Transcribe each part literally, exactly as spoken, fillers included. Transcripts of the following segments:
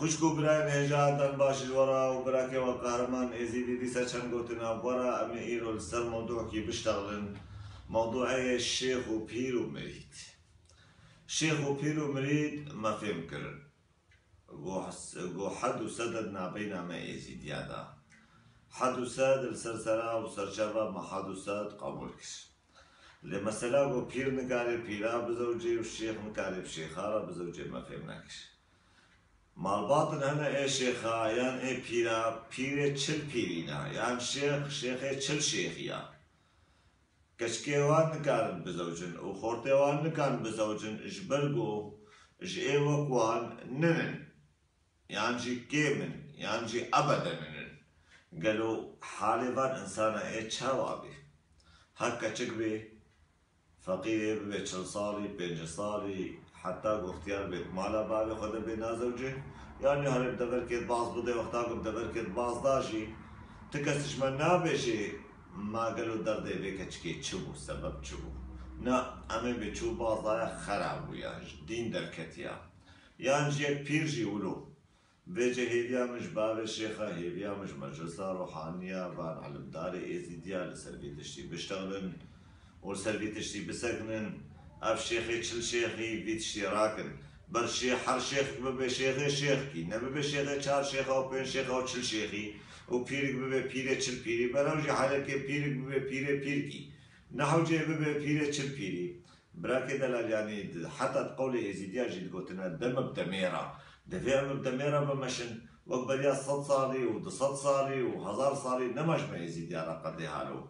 Xwişk û birayên hêja, dem baş ji we re û birakê we Qehreman Êzîdî dîsa çend gotina we re. Em ê îro li ser mewdûekî biştexilin. Mewdûê ye şêx û pîr û mirîd. Şêx û pîr û mirîd me fêm kirin. Go, go hed û sed di navbeyna me Êzîdiya de. Hed û sed li ser sera û serçava me hed û sed qebûl kir. Lê mesela go pîr nikare pîra bizewcê û şêx nikare bi şêxa re bizewcê me fêm nekir. Malbatin hene ê şêxa yan ê pîra, pîrê çil pîrî ne, yan şêx, şêxê çil şêxî ya. Keçikê wan nikarin bizewcin û xortê wan nikarin bizewcin ji ber ku ji ê wek wan ninin, yan jî kêm in, yan jî ebeden ninin. Gelo halê van insana ê çawa bê? Her keçik bê, feqîrê bibe çil salî, pêncî salî, heta ku ixtiyar bê, mala bavê xwe de bê nazewce, yanî herê bi deverkê baz bide, wexta ku bi deverkê baz da jî, ti kes ji me nabêjê, ma gelo derdê vê keçikê çi bû, sebeb çi bû? Na, em ê bê çû baz daya xera bû, yan ji dîn derketiya. Yan ji yek pîr jî wilo. Vêce hêviya min ji bavê şêxa, hêviya min ji meclisa ruhaniya van ilimdarê Êzîdiya li ser vî tiştî biştexilin û li ser vî tiştî bisekinin. Ev şêxê çil şêxî vî tiştî rakin. Ber şê-, her şêxik bibe şêxê şêxkî, nebibe şêxê çar şêxa û pênc şêxa û çil şêxî û pîrik bibe pîrê çil pîrî. Ber ew jî helekê pîrik bibe pîrê pîrkî. Ne hewcê bibe pîrê çil pîrî. Birakê delal, yanî di, heta di qewlê Êzîdiya jî digotine, dem bi demê re. Divê em bi demê re bimeşin, wek beriya sed salî û du sed salî û hezar salî nema ji me Êzîdiya re qedê halo.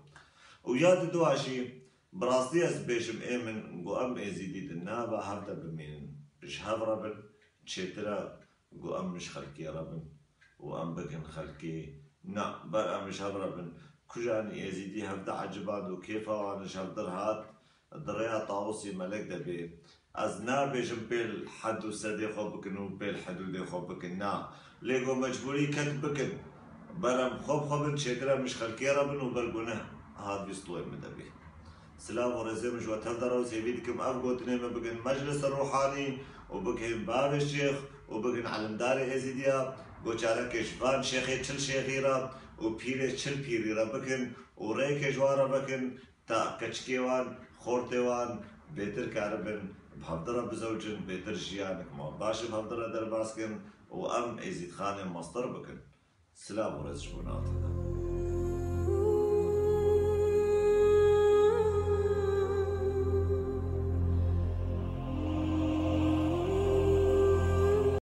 Û ya didua jî, bi rastî ez bêjim ê min, ku em Êzîdî di nava hev de bimînin, ji hev re bin, çêtir e, ku em ji xelkê re bin û em bikin xelkê. Na, ber em ji hev re bin. Kujanî Êzîdî hevde eciband û kêfa wan ji hevdir hat, di rêya Tawusî Melek de bê. Ez nabêjim pêl hed û sedê xwe bikin û pêl hidûdê xwe bikin, na. Lê go mecbûrî ket bikin. Ber em xwe bi xwe bin, çêtir em ji xelkê re bin û ber guneh hat vî stûyê min de bê. Silav û rêzê min ji we tev de re û hêvî dikim ev gotinê min bikin meclisa ruhanî û bikin bavê şêx û bikin elimdarê Êzîdiya, go çarekê ji van şêxê çil şêxî re û pîrê çil pîrî re bikin û rêkê ji wan re vekin, ta keçikê wan, xortê wan bêtir karibin bi hevdi re bizewcin, bêtir jiyanik malbaş bi hevdi re derbas kin û em Êzîdxanê mestir bikin. Silav û rêz ji bo navê te de.